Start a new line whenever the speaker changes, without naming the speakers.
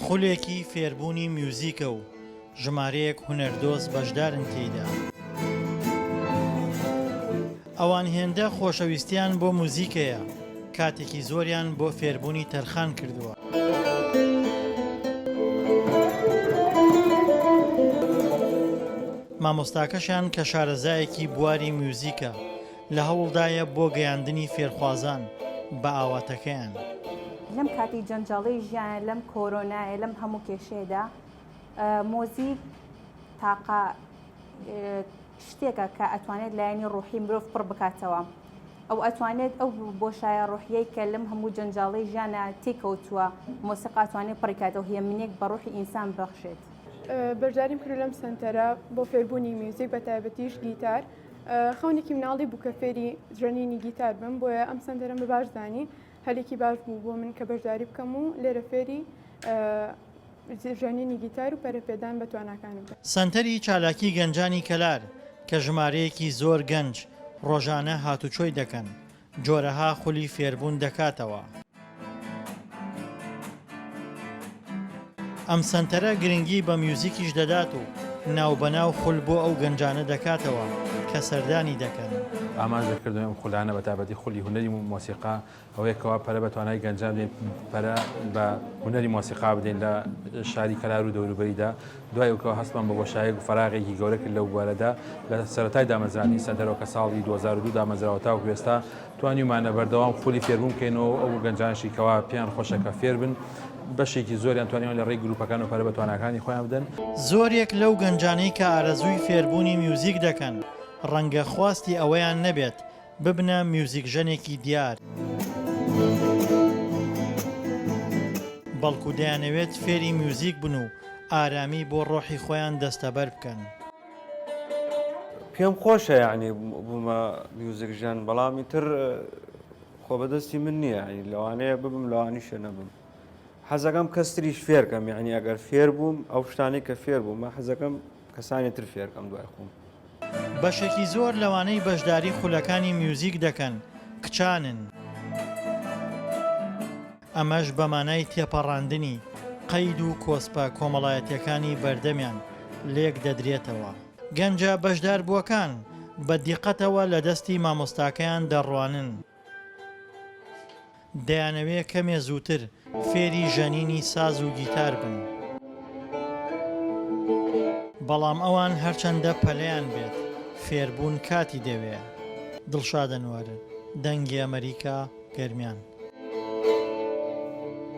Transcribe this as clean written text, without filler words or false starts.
خولێکی فێربوونی میوزیکە و ژمارەیەک هونەردۆست بەشدارن تێیدا. ئەوان هێندە خۆشەویستیان بۆ موزیک هەیە، کاتێکی زۆریان بۆ فێربوونی تەرخان کردووە. مامۆستاکەشیان کە شارەزایەکی بواری میوزیکە، لە هەوڵدایە بۆ گەیاندنی فێرخوازان بە ئاواتەکەیان.
لەم کاتی جەنجاڵەی ژیانە، لەم کۆرۆنایە، لەم هەموو کێشەیەدا، مۆزیک تاقە شتێکە کە ئەتوانێت لایەنی ڕۆحی مرۆڤ پڕ بکاتەوە. ئەو ئەتوانێت ئەو بۆشایە ڕۆحیەی کە لەم هەموو جەنجاڵەی ژیانە تێکەوتووە، مۆسیقا ئەتوانێت پڕی کاتەوە، هێمنیەک بە ڕۆحی ئینسان ببەخشێت.
بەشداریم کرد لەم سەنتەرە بۆ فێربوونی میوزیک بە تایبەتیش گیتار. خەونێکی مناڵی بوو کە فێری ژەنینی گیتار بم، بۆیە ئەم سەنتەرەم بە باش زانی، هەلێکی باش بوو بۆ من کە بەشداری بکەم و لێرە فێری ژەنینی گیتار و پەرەپێدان بە تواناکانم بم.
سەنتەری چالاکی گەنجانی کەلار کە ژمارەیەکی زۆر گەنج ڕۆژانە هاتوچۆی دەکەن، جۆرەها خولی فێربوون دەکاتەوە. ئەم سەنتەرە گرنگی بە میوزیکیش دەدات و ناوبەناو خول بۆ ئەو گەنجانە دەکاتەوە کە سەردانی دەکەن.
ئامانج لە کردنەوەی ئەم خولانە بە تایبەتی خولی هونەری مۆسیقا ئەوەیە کەوا پەرە بە توانای گەنجان بدەین، پەرە بە هونەری مۆسیقا بدەین لە شاری کەلار و دەوروبەریدا، دوای ئەوکەوە هەستمان بە بۆشایەک و فەراغێکی گەورە کرد لەو بوارەدا لە سەرەتای دامەزراندنی سەنتەرەوە کە ساڵی 2002 دامەزراوە تاوەکو ئێستا توانیومانە بەردەوام خولی فێربوون بکەینەوە و ئەو گەنجانەشی کەوا پێیان خۆشە کە فێربن بەشێکی زۆریان توانیوان لە ڕێی گروپەکان و پەرە بە تواناکانی خۆیان بدەن.
زۆرێک لەو گەنجانەی کە ئارەزووی فێربوونی میوزیک دەکەن ڕەنگە خواستی ئەوەیان نەبێت ببنە میوزیکژەنێکی دیار، بەڵکو دەیانەوێت فێری میوزیک بن و ئارامی بۆ ڕۆحی خۆیان دەستەبەر بکەن.
پێم خۆشە یەعنی بوومە میوزیکژەن بەڵام ئیتر خۆ بەدەستی من نییە یەعنی لەوانەیە ببم لەوانیشە نەبم حەزەکەم کەس تریش فێرکەم یەعنی ئەگەر فێر بووم ئەو شتانەی کە فێر بوومە حەزەکەم کەسانی تر فێرکەم دوای خۆم.
بەشێکی زۆر لەوانەی بەشداری خولەکانی میوزیک دەکەن کچانن، ئەمەش بە مانای تێپەڕاندنی قەید و کۆسپە کۆمەڵایەتییەکانی بەردەمیان لێک دەدرێتەوە. گەنجە بەشداربووەکان بە دیقەتەوە لە دەستی مامۆستاکەیان دەڕوانن. دەیانەوێ کەمێ زووتر فێری ژەنینی ساز و گیتار بن. بەڵام ئەوان هەرچەندە پەلەیان بێت، فێربوون کاتی دەوێ. دڵشاد ئەنوەر، دەنگی ئەمەریکا، گەرمیان.